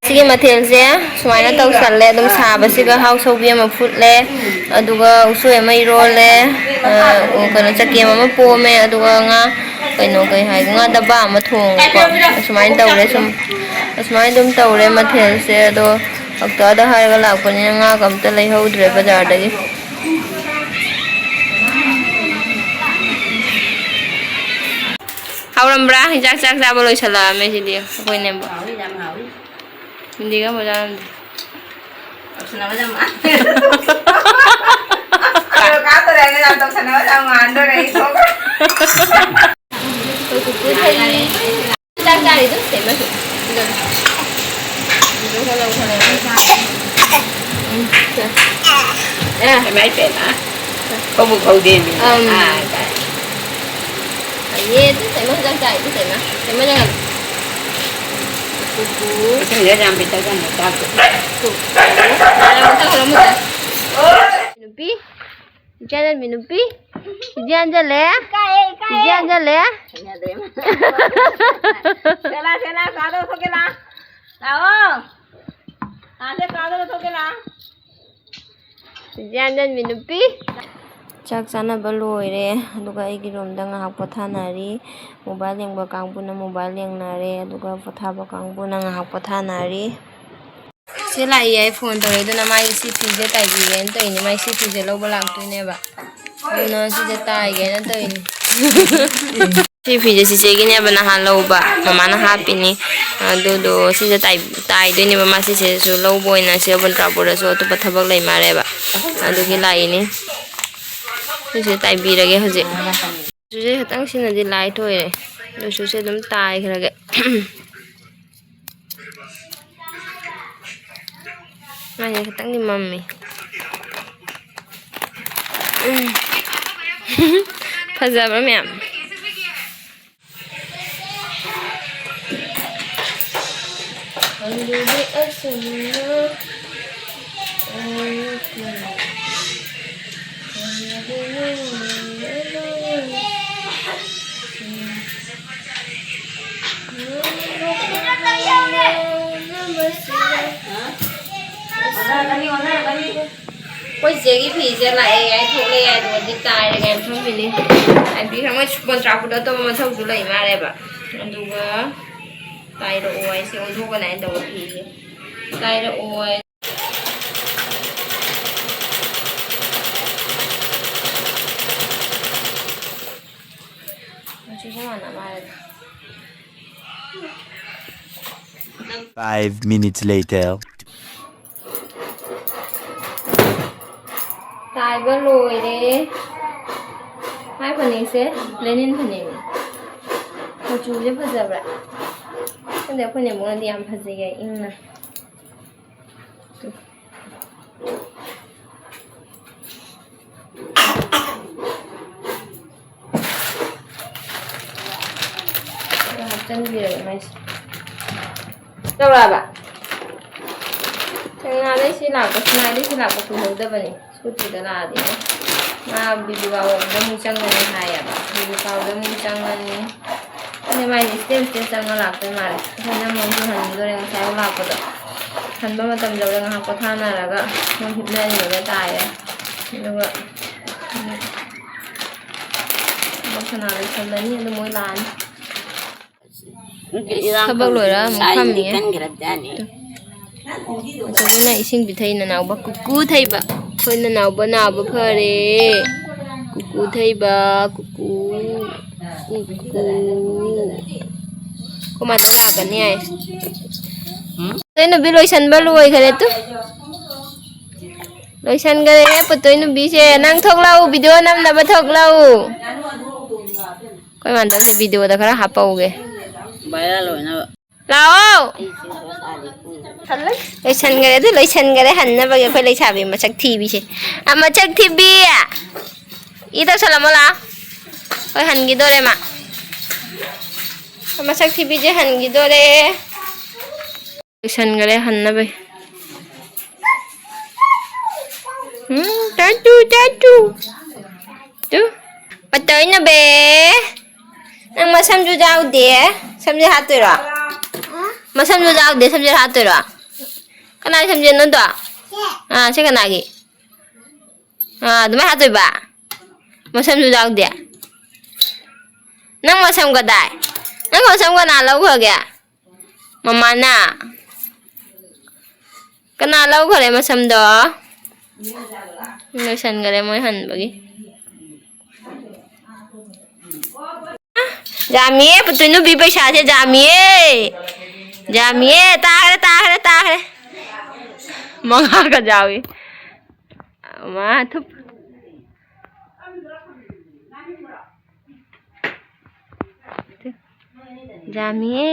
ꯁꯤꯒꯤ ꯃꯊꯦꯜꯁꯦ ꯁꯨꯃꯥꯏꯅ ꯇꯧꯁꯜꯂꯦ꯫ ꯑꯗꯨꯝ ꯁꯥꯕꯁꯤꯒ ꯍꯥꯎ ꯁꯧꯕꯤ ꯑꯃ ꯐꯨꯠꯂꯦ, ꯑꯗꯨꯒ ꯎꯁꯣꯏ ꯑꯃ ꯏꯔꯣꯜꯂꯦ, ꯑ, ꯀꯩꯅꯣ, ꯆꯒꯦꯝ ꯑꯃ ꯄꯣꯝꯃꯦ, ꯑꯗꯨꯒ ꯉꯥ, ꯀꯩꯅꯣ, ꯀꯩ ꯍꯥꯏꯒꯦ, ꯉꯥ ꯗꯕꯥ ꯑꯃ ꯊꯣꯡꯉꯦꯀꯣ꯫ ꯑꯁꯨꯃꯥꯏꯅ ꯇꯧꯔꯦ ꯁꯨꯝ, ꯑꯁꯨꯃꯥꯏꯅ ꯑꯗꯨꯝ ꯇꯧꯔꯦ ꯃꯊꯦꯜꯁꯦ꯫ ꯑꯗꯣ ꯀꯛꯆꯤꯡꯗ ꯍꯥꯏꯔꯒ ꯂꯥꯛꯄꯅꯤꯅ ꯉꯥꯒ ꯑꯝꯇ ꯂꯩꯍꯧꯗ꯭ꯔꯦ ꯕꯖꯥꯔꯗꯒꯤ꯫ ꯍꯥꯎꯔꯝꯕ꯭ꯔꯥ? ꯍꯤꯟꯖꯥꯡ, ꯆꯥꯛ ꯆꯥꯕ ꯂꯣꯏꯁꯜꯂꯛꯑꯝꯃꯦ ꯁꯤꯗꯤ ꯑꯩꯈꯣꯏ ꯅꯦꯝꯕꯣꯛ꯫ ꯍꯥꯎꯋꯤ, ꯌꯥꯝ ꯍꯥꯎꯋꯤ꯫ ꯃꯤꯟꯗꯤꯒ ꯃꯣꯖꯥ ꯑꯃꯗꯤ꯫ ꯇꯧꯁꯟꯅꯕ ꯌꯥꯝ ꯃꯥꯟ-, ꯀꯥꯗꯣꯔꯦ ꯍꯥꯏꯅ ꯌꯥꯝ ꯇꯧꯁꯟꯅꯕ ꯌꯥꯝ ꯃꯥꯟꯗꯣꯔꯦ ꯑꯩ ꯊꯣꯛꯈ꯭ꯔꯦ꯫ ꯑꯩꯈꯣꯏ ꯄꯨꯄꯨ ꯊꯣꯛꯏ꯫ ꯆꯥꯛ ꯆꯥꯔꯤꯗꯣ ꯁꯦꯝꯃꯁꯨ꯫ ꯁꯤꯗ꯫ ꯁꯤꯗ ꯈꯔ ꯂꯧ, ꯈꯔ ꯂꯧ꯫ ꯎꯝ꯫ ꯑꯦ꯫ ꯏꯃꯥꯏ ꯄꯦꯝꯃ꯫ ꯈꯧꯕꯨ ꯈꯧꯗꯦꯃꯤ꯫ ꯑꯝ꯫ ꯑꯥ, ꯀꯥꯏ꯫ ꯐꯩꯌꯦ, ꯑꯗꯨ ꯁꯦꯝꯃ ꯍꯤꯗꯥꯛ ꯆꯥꯏ, ꯑꯗꯨ ꯁꯦꯝꯃ꯫ ꯁꯦꯝꯃ ꯌꯥꯝ ꯄꯤꯊꯛꯀꯅꯨ, ꯆꯥꯛꯇꯣ꯫ ꯅꯨꯄꯤ, ꯏꯆꯥ ꯅꯨꯄꯤ, ꯏꯆꯥ ꯍꯟꯖꯜꯂꯦ꯫ ꯏꯀꯥꯏꯌꯦ, ꯏꯀꯥꯏꯌꯦ꯫ ꯏꯆꯥ ꯍꯟꯖꯜꯂꯦ꯫ ꯍꯩꯅꯗ꯭ꯔꯦ꯫ ꯁꯦꯂꯥ, ꯁꯦꯂꯥ, ꯀꯥꯗꯣ ꯊꯣꯛꯀꯦ ꯂꯥ꯫ ꯂꯥꯛꯑꯣ꯫ ꯀꯥꯁꯦ, ꯀꯥꯗꯣ ꯊꯣꯛꯀꯦ ꯂꯥ꯫ ꯌꯥꯟꯖꯟꯕꯤ ꯅꯨꯄꯤ꯫ ꯆꯥꯛ ꯆꯥꯅꯕ ꯂꯣꯏꯔꯦ, ꯑꯗꯨꯒ ꯑꯩꯒꯤ ꯔꯨꯝꯗ ꯉꯥꯏꯍꯥꯛ ꯄꯣꯊꯥꯅꯔꯤ꯫ ꯃꯣꯕꯥꯏꯜ ꯌꯦꯡꯕ ꯀꯥꯡꯕꯨꯅ ꯃꯣꯕꯥꯏꯜ ꯌꯦꯡꯅꯔꯦ, ꯑꯗꯨꯒ ꯄꯣꯊꯥꯕ ꯀꯥꯡꯕꯨꯅ ꯉꯥꯏꯍꯥꯛ ꯄꯣꯊꯥꯅꯔꯤ꯫ ꯁꯤ ꯂꯥꯛꯏ, ꯑꯩ ꯐꯣꯟ ꯇꯧꯔꯛꯏꯗꯨꯅ ꯃꯥꯒꯤ ꯁꯤ ꯐꯤꯁꯦ ꯇꯥꯏꯕꯤꯒꯦꯅ ꯇꯧꯔꯤꯅꯦ, ꯃꯥꯏ ꯁꯤ ꯐꯤꯁꯦ ꯂꯧꯕ ꯂꯥꯛꯇꯣꯏꯅꯦꯕ꯫ ꯑꯗꯨꯅ ꯁꯤꯁꯦ ꯇꯥꯏꯒꯦꯅ ꯇꯧꯔꯤꯅꯦ꯫ ꯁꯤ ꯐꯤꯁꯦ ꯆꯤꯆꯦꯒꯤꯅꯦꯕ, ꯅꯍꯥꯟ ꯂꯧꯕ, ꯃꯃꯥꯅ ꯍꯥꯞꯄꯤꯅꯤ꯫ ꯑꯗꯨꯗꯣ ꯁꯤꯁꯦ ꯇꯥꯏ-, ꯇꯥꯏꯗꯣꯏꯅꯦꯕ꯫ ꯃꯥ ꯁꯤꯁꯤꯁꯨ ꯂꯧꯕ ꯑꯣꯏꯅ ꯁꯤ ꯕꯟꯗ꯭ꯔꯥꯄꯨꯔꯗꯁꯨ ꯑꯇꯣꯞꯄ ꯊꯕꯛ ꯂꯩ ꯃꯥꯜꯂꯦꯕ, ꯑꯗꯨꯒꯤ ꯂꯥꯛꯏꯅꯤ꯫ ꯁꯤꯁꯦ ꯇꯥꯏꯕꯤꯔꯒꯦ ꯍꯧꯖꯤꯛ꯫ ꯆꯨꯁꯦ ꯈꯤꯇꯪ ꯁꯤꯅꯗꯤ ꯂꯥꯏꯠ ꯑꯣꯏꯔꯦ, ꯑꯗꯨ ꯆꯨꯁꯦ ꯑꯗꯨꯝ ꯇꯥꯏꯈ꯭ꯔꯒꯦ꯫ ꯃꯥꯏꯁꯦ ꯈꯤꯇꯪꯗꯤ ꯃꯝꯃꯤ꯫ ꯎꯝ꯫ ꯐꯖꯕ꯭ꯔꯥ ꯃꯌꯥꯝ? ꯑꯩꯈꯣꯏ ꯆꯦꯒꯤ ꯐꯤꯁꯦ ꯂꯥꯛꯑꯦ ꯌꯥꯏ, ꯊꯣꯛꯂꯦ ꯌꯥꯏ, ꯑꯗꯨꯒꯗꯤ ꯇꯥꯏꯔꯒꯦ ꯍꯥꯏꯅ ꯊꯝꯃꯤꯅꯤ꯫ ꯍꯥꯏꯗꯤ ꯃꯣꯏ ꯀꯣꯟꯇ꯭ꯔꯥꯛꯄꯨꯗ ꯑꯇꯣꯞꯄ ꯃꯊꯧꯁꯨ ꯂꯩ ꯃꯥꯜꯂꯦꯕ, ꯑꯗꯨꯒ ꯇꯥꯏꯔꯛꯑꯣ ꯍꯥꯏꯁꯦ ꯑꯣꯟꯊꯣꯛꯀꯅꯤ ꯍꯥꯏꯅ ꯇꯧꯕ ꯐꯤꯁꯦ꯫ ꯇꯥꯏꯔꯛꯑꯣ ꯍꯥꯏ꯫ ꯃꯆꯨꯁꯦ ꯃꯥꯟꯅ ꯃꯥꯜꯂꯦ꯫ Five minutes later. ꯍꯥꯏꯕ ꯂꯣꯏꯔꯦ꯫ ꯃꯥꯏ ꯐꯅꯦꯛꯁꯦ ꯂꯦꯅꯤꯟ ꯐꯅꯦꯛꯅꯦ꯫ ꯃꯆꯨꯁꯦ ꯐꯖꯕ꯭ꯔꯥ? ꯈꯪꯗꯦ, ꯑꯩꯈꯣꯏ ꯅꯦꯝꯕꯣꯛꯅꯗꯤ ꯌꯥꯝ ꯐꯖꯩ ꯍꯥꯏ, ꯏꯪꯅ꯫ ꯈꯔ ꯍꯥꯞꯆꯤꯟꯕꯤꯔꯒꯦ ꯃꯥꯏꯁꯦ꯫ ꯇꯧꯔꯛꯑꯕ? ꯀꯪꯂꯥꯗꯩ ꯁꯤ ꯂꯥꯛꯄ, ꯁꯤꯅꯥꯏꯗꯩ ꯁꯤ ꯂꯥꯛꯄ ꯀꯨꯏꯍꯧꯗꯕꯅꯤ꯫ ꯁ꯭ꯀꯨꯇꯤꯗ ꯂꯥꯛꯑꯗꯤ ꯃꯥ ꯕꯤꯕꯤ ꯄꯥꯎꯗ ꯑꯃꯨꯛ ꯆꯪꯒꯅꯤ ꯍꯥꯏꯌꯦꯕ꯫ ꯕꯤꯕꯤ ꯄꯥꯎꯗ ꯑꯃꯨꯛ ꯆꯪꯒꯅꯤ꯫ ꯑꯗꯩ ꯃꯥꯏꯗꯤ ꯁ꯭ꯇꯦꯞ ꯁ꯭ꯇꯦꯞ ꯆꯪꯉ ꯂꯥꯛꯇꯣꯏ ꯃꯥꯜꯂꯦ꯫ ꯑꯩꯈꯣꯏꯅ ꯑꯃꯨꯛ ꯍꯟꯈꯤꯗꯣꯔꯦ ꯉꯁꯥꯏ ꯂꯥꯛꯄꯗꯣ꯫ ꯍꯟꯕ ꯃꯇꯝ ꯌꯧꯔꯦ, ꯉꯥꯏꯍꯥꯛ ꯄꯣꯊꯥꯅꯔꯒ ꯃꯣꯏ ꯍꯤꯞꯅꯔꯤꯉꯩꯗ ꯇꯥꯏꯔꯦ꯫ ꯑꯗꯨꯒ ꯊꯕꯛ ꯁꯅꯥ ꯂꯣꯏꯁꯜꯂꯅꯤ, ꯑꯗꯨ ꯃꯣꯏ ꯂꯥꯛꯑꯅꯤ꯫ ꯊꯕꯛ ꯂꯣꯏꯔ ꯑꯃꯨꯛ ꯐꯝꯃꯤꯌꯦ꯫ ꯃꯆꯨꯗꯨꯅ ꯏꯁꯤꯡ ꯄꯤꯊꯛꯏ ꯅꯅꯥꯎꯕ ꯀꯨꯀꯨ ꯊꯩꯕ꯫ ꯑꯩꯈꯣꯏ ꯅꯅꯥꯎꯕ ꯅꯥꯕ ꯐꯔꯦ꯫ ꯀꯨꯀꯨ ꯊꯩꯕ, ꯀꯨꯀꯨ, ꯀꯨꯀꯨ꯫ ꯑꯩꯈꯣꯏ ꯃꯥꯗ ꯂꯥꯛꯀꯅꯤ ꯍꯥꯏ꯫ ꯅꯣꯏ ꯅꯨꯄꯤ ꯂꯣꯏꯁꯟꯕ ꯂꯣꯏꯈꯔꯦ ꯇꯨ꯫ ꯂꯣꯏꯁꯟꯈꯔꯦ ꯄꯨꯠꯇꯣꯏ ꯅꯨꯄꯤꯁꯦ꯫ ꯅꯪ ꯊꯣꯛꯂꯛꯎ, ꯚꯤꯗꯤꯑꯣ ꯅꯝꯅꯕ ꯊꯣꯛꯂꯛꯎ꯫ ꯑꯩꯈꯣꯏ ꯃꯥꯟꯗꯕꯁꯦ ꯚꯤꯗꯤꯑꯣꯗ ꯈꯔ ꯍꯥꯞꯄꯧꯒꯦ꯫ ꯚꯥꯏꯔꯦꯜ ꯑꯣꯏꯅꯕ꯫ ꯂꯥꯛꯑꯣ꯫ ꯑꯩꯁꯦ ꯈꯔ ꯆꯥꯗꯦ꯫ ꯂꯣꯏꯁꯟꯈꯔꯦ ꯑꯗꯨ, ꯂꯣꯏꯁꯟꯈꯔꯦ ꯍꯟꯅꯕꯒꯤ ꯑꯩꯈꯣꯏ ꯂꯩꯁꯥꯕꯤ ꯃꯁꯛ ꯊꯤꯕꯤꯁꯦ꯫ ꯑ, ꯃꯁꯛ ꯊꯤꯕꯤ! ꯏ ꯇꯧꯁꯜꯂꯝꯃꯣ ꯂꯥꯛꯑꯣ꯫ ꯍꯣꯏ, ꯍꯟꯈꯤꯗꯣꯔꯦ ꯃꯥ꯫ ꯃꯁꯛ ꯊꯤꯕꯤꯁꯦ ꯍꯟꯈꯤꯗꯣꯔꯦ꯫ ꯂꯣꯏꯁꯟꯈꯔꯦ ꯍꯟꯅꯕꯩ꯫ ꯎꯝ, ꯇꯥꯇꯨ, ꯇꯥꯇꯨ꯫ ꯇꯨ꯫ ꯄꯇꯣꯏꯅꯕꯦ꯫ ꯅꯪ ꯃꯁꯝꯁꯨ ꯌꯥꯎꯗꯦ꯫ ꯁꯝꯁꯦ ꯍꯥꯠꯇꯣꯏꯔꯣ? ꯃꯁꯝꯁꯨ ꯌꯥꯎꯗꯦ, ꯁꯝꯁꯦ ꯍꯥꯠꯇꯣꯏꯔꯣ? ꯀꯅꯥꯒꯤ ꯁꯝꯁꯦꯅꯣꯗꯣ? ꯑꯥ, ꯁꯤ ꯀꯅꯥꯒꯤ? ꯑꯥ, ꯑꯗꯨꯃꯥꯏꯅ ꯍꯥꯠꯇꯣꯏꯕ? ꯃꯁꯝꯁꯨ ꯌꯥꯎꯗꯦ꯫ ꯅꯪ ꯃꯁꯝ ꯀꯗꯥꯏ? ꯅꯪ ꯃꯁꯝ ꯀꯅꯥ ꯂꯧꯈ꯭ꯔꯒꯦ? ꯃꯃꯥꯅ? ꯀꯅꯥ ꯂꯧꯈꯔꯦ ꯃꯁꯝꯗꯣ? ꯂꯣꯏꯁꯟꯈꯔꯦ ꯃꯣꯏ ꯍꯟꯕꯒꯤ꯫ ꯌꯥꯝꯃꯤꯌꯦ, ꯄꯨꯇꯨ ꯅꯨꯄꯤ ꯄꯩꯁꯥꯁꯦ ꯌꯥꯝꯃꯤꯌꯦ꯫ ꯌꯥꯝꯃꯤꯌꯦ, ꯇꯥꯈ꯭ꯔꯦ, ꯇꯥꯈ꯭ꯔꯦ, ꯇꯥꯈ꯭ꯔꯦ꯫ ꯃꯉꯥꯒ ꯌꯥꯎꯏ꯫ ꯃꯥ ꯊꯨꯞ-, ꯌꯥꯝꯃꯤꯌꯦ꯫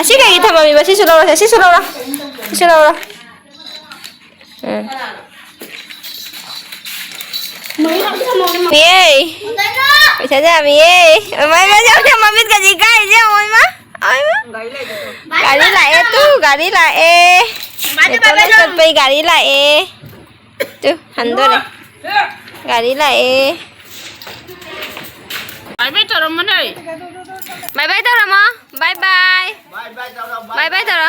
ꯑꯁꯤ ꯀꯩꯒꯤ ꯊꯝꯃꯝꯃꯤꯕ? ꯁꯤꯁꯨ ꯂꯧꯔꯣ, ꯁꯤꯁꯨ ꯂꯧꯔꯣ, ꯁꯤꯁꯨ ꯂꯧꯔꯣ꯫ ꯎꯝ꯫ ꯌꯦ꯫ ꯄꯩꯁꯥ ꯌꯥꯝꯃꯤꯌꯦ꯫ ꯃꯃꯥ, ꯏꯃꯥ, ꯏꯃꯥ, ꯃꯃꯤꯠꯀꯁꯦ ꯏꯀꯥꯏꯔꯤꯁꯦ ꯌꯦꯡꯉꯣ, ꯏꯃꯥ꯫ ꯑꯣ, ꯏꯃꯥ꯫ ꯒꯥꯔꯤ ꯂꯥꯛꯑꯦ ꯇꯨ, ꯒꯥꯔꯤ ꯂꯥꯛꯑꯦ꯫ ꯃꯥꯗꯤ ꯃꯦꯇꯣꯟꯅ ꯆꯠꯄꯩ ꯒꯥꯔꯤ ꯂꯥꯛꯑꯦ꯫ ꯇꯨ, ꯍꯟꯗꯣꯔꯦ꯫ ꯒꯥꯔꯤ ꯂꯥꯛꯑꯦ꯫ ꯕꯥꯏ ꯕꯥꯏ ꯇꯧꯔꯝꯃꯣꯅꯦ꯫ ꯕꯥꯏ ꯕꯥꯏ ꯇꯧꯔꯝꯃꯣ꯫ ꯕꯥꯏ ꯕꯥꯏ꯫ ꯕꯥꯏ ꯕꯥꯏ ꯇꯧꯔꯣ꯫ ꯕꯥꯏ ꯕꯥꯏ ꯇꯧꯔꯣ꯫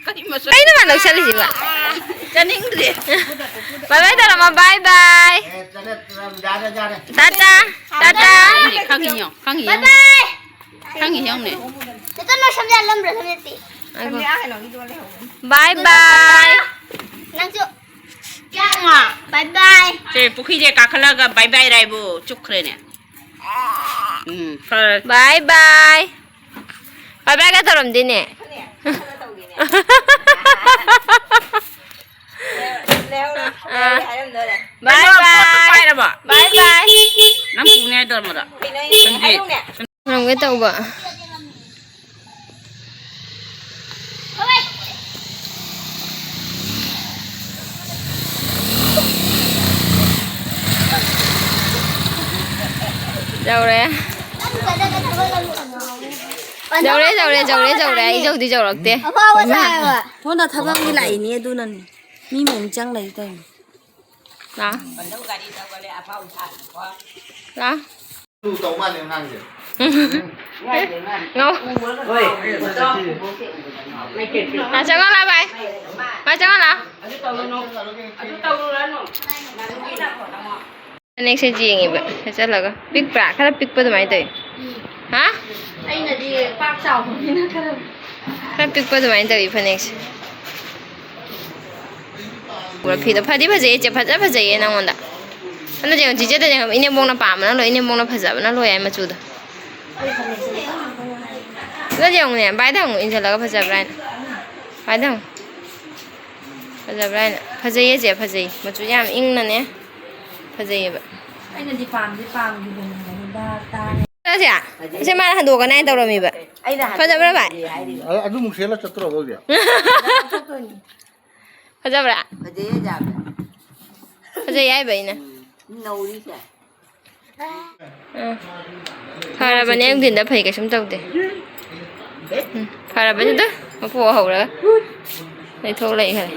ꯀꯔꯤ ꯃꯁꯛ? ꯀꯩꯅꯣ ꯃꯥ ꯅꯣꯛꯁꯜꯂꯤꯁꯤꯕꯣ? ꯆꯥꯅꯤꯡꯗ꯭ꯔꯦ꯫ ꯕꯥꯏ ꯕꯥꯏ ꯇꯧꯔꯝꯃꯣ꯫ ꯕꯥꯏ ꯕꯥꯏ꯫ ꯑꯦ, ꯆꯠꯂꯦ, ꯌꯥꯔꯦ, ꯌꯥꯔꯦ꯫ ꯇꯥꯇꯥ꯫ ꯇꯥꯇꯥ꯫ ꯈꯪꯉꯤ, ꯈꯪꯉꯤ, ꯌꯦꯡꯉꯣ, ꯈꯪꯉꯤ, ꯌꯦꯡꯉꯣ꯫ ꯕꯥꯏ ꯕꯥꯏ꯫ ꯈꯪꯉꯤ, ꯌꯦꯡꯉꯨꯅꯦ꯫ ꯅꯇꯟ ꯃꯁꯝ ꯌꯥꯜꯂꯝꯕ꯭ꯔꯥ ꯅꯃꯤꯠꯇꯤ? ꯉꯥꯏꯈꯣ꯫ ꯕꯥꯏ ꯕꯥꯏ꯫ ꯅꯪꯁꯨ꯫ ꯕꯥꯏ ꯕꯥꯏ꯫ ꯁꯦ, ꯄꯨꯈ꯭ꯔꯤꯁꯦ ꯀꯥꯈꯠꯂꯒ ꯕꯥꯏ ꯕꯥꯏ ꯔꯥꯏꯕꯨ ꯆꯨꯞꯈ꯭ꯔꯦꯅꯦ꯫ ꯎꯝ, ꯐꯔꯦ꯫ ꯕꯥꯏ ꯕꯥꯏ꯫ ꯕꯥꯏ ꯕꯥꯏꯒ ꯇꯧꯔꯝꯗꯦꯅꯦ꯫ ꯑꯥ꯫ ꯕꯥꯏ ꯅꯪ ꯕꯥꯏ꯫ ꯄꯥꯏꯔꯕꯣ? ꯕꯥꯏ ꯕꯥꯏ꯫ ꯅꯪ ꯄꯨꯅꯦ ꯍꯥꯏꯗꯣ ꯃꯗꯣ꯫ ꯀꯩꯅꯣ ꯑꯩꯅ ꯁꯟꯗꯦ꯫ ꯍꯥꯏꯗꯣꯛꯅꯦ꯫ ꯉꯝꯒꯦ ꯇꯧꯕ꯫ ꯌꯧꯔꯦ꯫ ꯌꯧꯔꯦ, ꯌꯧꯔꯦ, ꯌꯧꯔꯦ, ꯌꯧꯔꯦ꯫ ꯑꯩ ꯌꯧꯗꯤ ꯌꯧꯔꯛꯇꯦ꯫ ꯑꯐꯥꯎꯕ ꯁꯥꯏꯕ꯫ ꯁꯣꯝꯗ ꯊꯕꯛ ꯑꯃꯒꯤ ꯂꯥꯛꯏꯅꯦ, ꯑꯗꯨꯅꯅꯦ꯫ ꯃꯤ ꯃꯌꯥꯝ ꯆꯪ ꯂꯩ ꯇꯧꯔꯤꯅꯦ꯫ ꯂꯥ꯫ ꯂꯥ꯫ ꯇꯧ ꯃꯥꯜꯂꯦ ꯑꯉꯥꯡꯁꯦ꯫ ꯉꯧ꯫ ꯍꯣꯏ꯫ ꯃꯥ ꯆꯪꯉꯣ ꯂꯥ, ꯚꯥꯏ꯫ ꯃꯥ ꯆꯪꯉꯣ ꯂꯥ꯫ ꯐꯅꯦꯛꯁꯦ ꯌꯦꯡꯉꯤꯕ ꯁꯦꯠꯆꯜꯂꯒ꯫ ꯄꯤꯛꯄ꯭ꯔꯥ? ꯈꯔ ꯄꯤꯛꯄ ꯑꯗꯨꯃꯥꯏꯅ ꯇꯧꯋꯤ꯫ ꯍꯥ? ꯑꯩꯅꯗꯤ ꯄꯥꯛ ꯆꯥꯎꯕꯅꯤꯅ ꯈꯔ ꯈꯔ ꯄꯤꯛꯄ ꯑꯗꯨꯃꯥꯏꯅ ꯇꯧꯋꯤ ꯐꯅꯦꯛꯁꯦ꯫ ꯄꯨꯔꯥ ꯐꯤꯗꯣ ꯐꯗꯤ ꯐꯖꯩꯌꯦ ꯏꯆꯦ, ꯐꯖ ꯐꯖꯩꯌꯦ ꯅꯪꯉꯣꯟꯗ꯫ ꯑꯗꯨꯗꯤ ꯌꯦꯡꯉꯣ, ꯆꯤꯆꯦꯗ ꯌꯦꯡꯉꯣ, ꯏꯅꯦꯝꯕꯣꯛꯅ ꯄꯥꯝꯕꯅ ꯂꯣꯏ, ꯏꯅꯦꯝꯕꯣꯛꯅ ꯐꯖꯕꯅ ꯂꯣꯏ ꯍꯥꯏ ꯃꯆꯨꯗꯣ꯫ ꯑꯗꯨꯗꯤ ꯌꯦꯡꯉꯨꯅꯦ, ꯚꯥꯏꯗ ꯍꯪꯉꯨ, ꯏꯟꯁꯤꯜꯂꯒ ꯐꯖꯕ꯭ꯔꯥ ꯍꯥꯏꯅ꯫ ꯚꯥꯏꯗ ꯍꯪꯉꯨ꯫ ꯐꯖꯕ꯭ꯔꯥ ꯍꯥꯏꯅ꯫ ꯐꯖꯩꯌꯦ ꯆꯦ, ꯐꯖꯩ꯫ ꯃꯆꯨ ꯌꯥꯝ ꯏꯪꯅꯅꯦ꯫ ꯐꯖꯩꯌꯦꯕ꯫ ꯑꯩꯅꯗꯤ ꯄꯥꯝꯗꯤ ꯄꯥꯝꯈꯤꯕꯅꯦꯕ, ꯑꯗꯨꯗ ꯇꯥꯡꯉꯦ꯫ ꯁꯦ, ꯁꯦ ꯃꯥꯅ ꯍꯟꯗꯣꯛꯀꯅꯤ ꯍꯥꯏꯅ ꯇꯧꯔꯝꯃꯤꯕ꯫ ꯑꯩꯅ ꯐꯖꯕ꯭ꯔꯥ ꯚꯥꯏ? ꯍꯥꯏꯔꯤꯕ꯫ ꯑ-, ꯑꯗꯨꯃꯨꯛ ꯁꯦꯠꯂ ꯆꯠꯇ꯭ꯔꯣ ꯍꯧꯖꯤꯛ? ꯐꯖꯕ꯭ꯔꯥ? ꯐꯖꯩꯌꯦ ꯌꯥꯝꯅ꯫ ꯐꯖꯩ ꯍꯥꯏꯕ ꯑꯩꯅ꯫ ꯎꯝ, ꯅꯧꯔꯤꯁꯦ꯫ ꯑꯥ꯫ ꯐꯔꯕꯅꯦ, ꯑꯌꯨꯛꯗꯤꯟꯗ ꯐꯩ, ꯀꯩꯁꯨꯝ ꯇꯧꯗꯦ꯫ ꯎꯝ, ꯐꯔꯕꯅꯤꯗ, ꯃꯄꯨ ꯍꯧꯔꯒ ꯂꯩꯊꯣꯛ ꯂꯩꯈ꯭ꯔꯦ꯫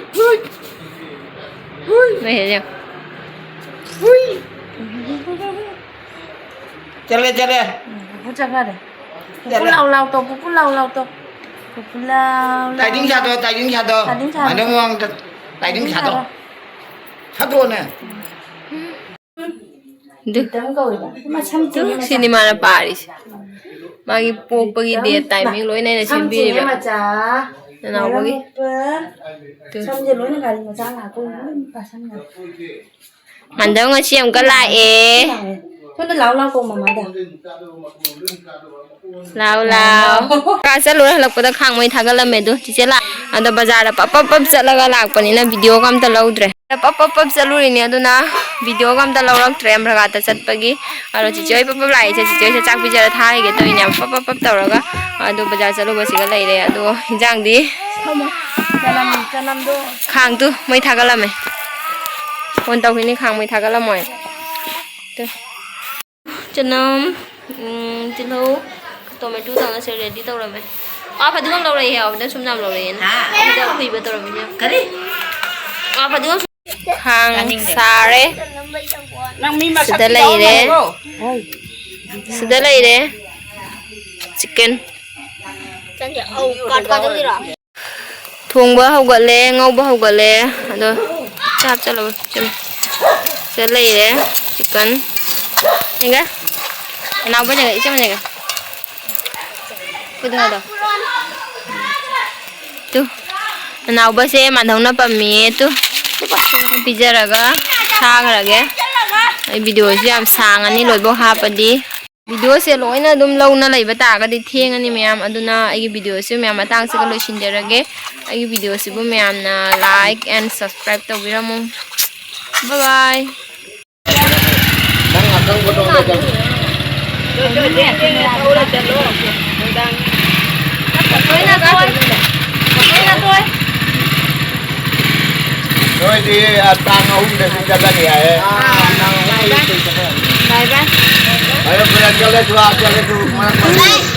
ꯅꯣꯏ ꯍꯦ ꯌꯦꯡꯉꯣ꯫ ꯆꯠꯂꯦ, ꯆꯠꯂꯦ꯫ ꯎꯝ, ꯄꯨꯄꯨ ꯆꯠꯈ꯭ꯔꯦ꯫ ꯄꯨꯄꯨ ꯆꯠꯂꯦ꯫ ꯂꯥꯎ ꯂꯥꯎ ꯇꯧ, ꯄꯨꯄꯨ ꯂꯥꯎ ꯂꯥꯎ ꯇꯧ꯫ ꯄꯨꯄꯨ ꯂꯥꯎ ꯂꯥꯎ ꯇꯥꯏꯗꯤꯡ ꯁꯥꯗꯣ, ꯂꯥꯎ꯫ ꯇꯥꯏꯗꯤꯡ ꯁꯥꯗꯣ꯫ ꯇꯥꯏꯗꯤꯡ ꯁꯥꯗꯣ꯫ ꯑꯗꯣ ꯃꯃꯥꯡꯗ ꯇꯥꯏꯗꯤꯡ ꯁꯥꯗꯣ꯫ ꯁꯥꯗꯣ꯫ ꯁꯥꯗꯣꯛꯑꯣꯅꯦ꯫ ꯑꯗꯨ꯫ ꯕꯤꯇꯝ ꯀꯧꯋꯦꯕ꯫ ꯃꯁꯝ ꯇꯨ, ꯆꯤꯡꯉꯦ ꯃꯆꯥ꯫ ꯁꯤꯅꯤ ꯃꯥꯅ ꯄꯥꯔꯤꯁꯦ꯫ ꯃꯥꯒꯤ ꯄꯣꯛꯄꯒꯤ ꯕꯤꯇꯝ꯫ ꯗꯦꯠ ꯇꯥꯏꯃꯤꯡ ꯂꯣꯏꯅ ꯑꯩꯅ ꯁꯝ ꯆꯤꯡꯉꯦ ꯁꯦꯝꯕꯤꯔꯤꯕ꯫ ꯃꯆꯥ꯫ ꯅꯅꯥꯎꯕꯒꯤ꯫ ꯃꯔꯝ ꯃꯣꯛꯄ꯫ ꯇꯨ꯫ ꯁꯝꯁꯦ ꯂꯣꯏꯅ ꯒꯥꯔꯤ ꯃꯆꯥ ꯉꯥꯛꯇ ꯑꯣꯏꯅ ꯂꯣꯏꯅ ꯄꯥꯁꯟꯈ꯭ꯔꯦ꯫ ꯃꯟꯗꯧ ꯉꯁꯤ ꯑꯃꯨꯛꯀ ꯂꯥꯛꯑꯦ꯫ ꯁꯣꯝꯗ ꯂꯥꯛꯑꯣ, ꯂꯥꯛꯑꯣ ꯀꯧ ꯃꯃꯥꯗ꯫ ꯂꯥꯎ, ꯂꯥꯎ꯫ ꯀꯥ ꯆꯠꯂꯨꯔ ꯍꯜꯂꯛꯄꯗ ꯈꯥꯡ ꯃꯩ ꯊꯥꯒꯠꯂꯝꯃꯦ ꯑꯗꯨ ꯆꯤꯆꯦ ꯂꯥꯛ-, ꯑꯗꯣ ꯕꯖꯥꯔꯗ ꯄꯞ ꯄꯞ ꯄꯞ ꯆꯠꯂꯒ ꯂꯥꯛꯄꯅꯤꯅ ꯚꯤꯗꯤꯑꯣꯒ ꯑꯝꯇ ꯂꯧꯗ꯭ꯔꯦ꯫ ꯄꯞ ꯄꯞ ꯄꯞ ꯆꯠꯂꯨꯔꯤꯅꯦ ꯑꯗꯨꯅ ꯚꯤꯗꯤꯑꯣꯒ ꯑꯝꯇ ꯂꯧꯔꯛꯇ꯭ꯔꯦ ꯑꯝꯔꯒꯥꯠꯇ ꯆꯠꯄꯒꯤ꯫ ꯑꯗꯣ ꯆꯤꯆꯦ ꯍꯣꯏ ꯄꯞ ꯄꯞ ꯂꯥꯛꯏꯁꯦ, ꯆꯤꯆꯦ ꯍꯣꯏꯁꯦ ꯆꯥꯛ ꯄꯤꯖꯔ ꯊꯥꯈꯤꯒꯦ ꯇꯧꯔꯤꯅꯦ ꯄꯞ ꯄꯞ ꯄꯞ ꯇꯧꯔꯒ꯫ ꯑꯗꯣ ꯕꯖꯥꯔ ꯆꯠꯂꯨꯕꯁꯤꯒ ꯂꯩꯔꯦ꯫ ꯑꯗꯣ ꯍꯤꯟꯖꯥꯡꯗꯤ ꯆꯅꯝ, ꯆꯅꯝꯗꯣ ꯈꯥꯡꯗꯨ ꯃꯩ ꯊꯥꯒꯠꯂꯝꯃꯦ꯫ ꯐꯣꯟ ꯇꯧꯈꯤꯅꯤ ꯈꯥꯡ ꯃꯩ ꯊꯥꯒꯠꯂꯝꯃꯣꯏ꯫ ꯇꯨ꯫ ꯆꯅꯝ, ꯎꯝ, ꯇꯤꯜꯍꯧ, ꯇꯣꯃꯦꯇꯣ ꯇꯧꯅꯁꯦ ꯔꯦꯗꯤ ꯇꯧꯔꯝꯃꯦ꯫ ꯑꯥ, ꯐꯗꯤꯒꯣꯝ ꯂꯧꯔꯛꯑꯦ ꯍꯥꯏꯕꯗ ꯁꯨꯝ ꯌꯥꯝ ꯂꯧꯔꯛꯑꯦꯅ꯫ ꯍꯥ? ꯑꯩꯗ ꯈꯨꯏꯕ ꯇꯧꯔꯝꯃꯤꯅꯦ꯫ ꯀꯔꯤ? ꯑꯥ, ꯐꯗꯤꯒꯣꯝ ꯈꯥꯡ ꯇꯥꯅꯤꯡꯗꯦ꯫ ꯁꯥꯔꯦ꯫ ꯅꯪ ꯃꯤ ꯃꯁꯛ ꯁꯤꯗ ꯂꯩꯔꯦ꯫ ꯊꯤꯗꯧꯔꯕꯣ? ꯁꯤꯗ ꯂꯩꯔꯦ꯫ ꯆꯤꯛꯀꯟ꯫ ꯆꯪꯗꯦ꯫ ꯑꯧ, ꯀꯥꯠ ꯀꯥꯗꯧꯔꯤꯔꯣ? ꯊꯣꯡꯕ ꯍꯧꯒꯠꯂꯦ, ꯉꯧꯕ ꯍꯧꯒꯠꯂꯦ꯫ ꯑꯗꯣ ꯆꯥꯛ ꯆꯠꯂꯣ꯫ ꯁꯤꯗ ꯂꯩꯔꯦ ꯆꯤꯛꯀꯟ꯫ ꯌꯦꯡꯒꯦ꯫ ꯑꯅꯥꯎꯕ ꯌꯦꯡꯒꯦ, ꯏꯆꯦ ꯌꯦꯡꯒꯦ꯫ ꯈꯨꯗꯣꯜꯗꯣ꯫ ꯇꯨ꯫ ꯑꯅꯥꯎꯕꯁꯦ ꯃꯥꯙꯧꯅ ꯄꯝꯃꯤꯌꯦ꯫ ꯇꯨ꯫ ꯄꯤꯖꯔꯒ ꯊꯥꯈ꯭ꯔꯒꯦ꯫ ꯑꯩ ꯚꯤꯗꯤꯑꯣꯁꯤ ꯌꯥꯝ ꯁꯥꯡꯉꯅꯤ ꯂꯣꯏꯕꯧ ꯍꯥꯞꯄꯗꯤ꯫ ꯚꯤꯗꯤꯑꯣꯁꯦ ꯂꯣꯏꯅ ꯑꯗꯨꯝ ꯂꯧꯅ ꯂꯩꯕ ꯇꯥꯔꯒꯗꯤ ꯊꯦꯡꯉꯅꯤ ꯃꯌꯥꯝ꯫ ꯑꯗꯨꯅ ꯑꯩꯒꯤ ꯚꯤꯗꯤꯑꯣꯁꯤ ꯃꯌꯥꯝ ꯃꯇꯥꯡꯁꯤꯒ ꯂꯣꯏꯁꯤꯟꯖꯔꯒꯦ꯫ ꯑꯩꯒꯤ ꯚꯤꯗꯤꯑꯣꯁꯤꯕꯨ ꯃꯌꯥꯝꯅ like and subscribe ꯇꯧꯕꯤꯔꯝꯃꯨ꯫ Bye bye꯫ ꯅꯪ ꯐꯣꯇꯣ ꯑꯝꯇ ꯆꯠꯂꯨ꯫ ꯅꯣꯏꯗꯤ, ꯑ, ꯇꯥꯡ ꯑꯍꯨꯝꯗꯁꯨ ꯆꯠꯀꯅꯤ ꯍꯥꯏꯌꯦ꯫ ꯑꯥ, ꯇꯥꯡ ꯑꯍꯨꯝꯗꯁꯨ ꯆꯠꯀꯅꯤ꯫ ꯕꯥꯏ ꯕꯥꯏ꯫ ꯑꯗꯣ ꯐꯔꯦ, ꯆꯠꯂꯁꯨ, ꯑꯥ, ꯆꯠꯂꯁꯨ ꯃꯔꯛ ꯃꯔꯛ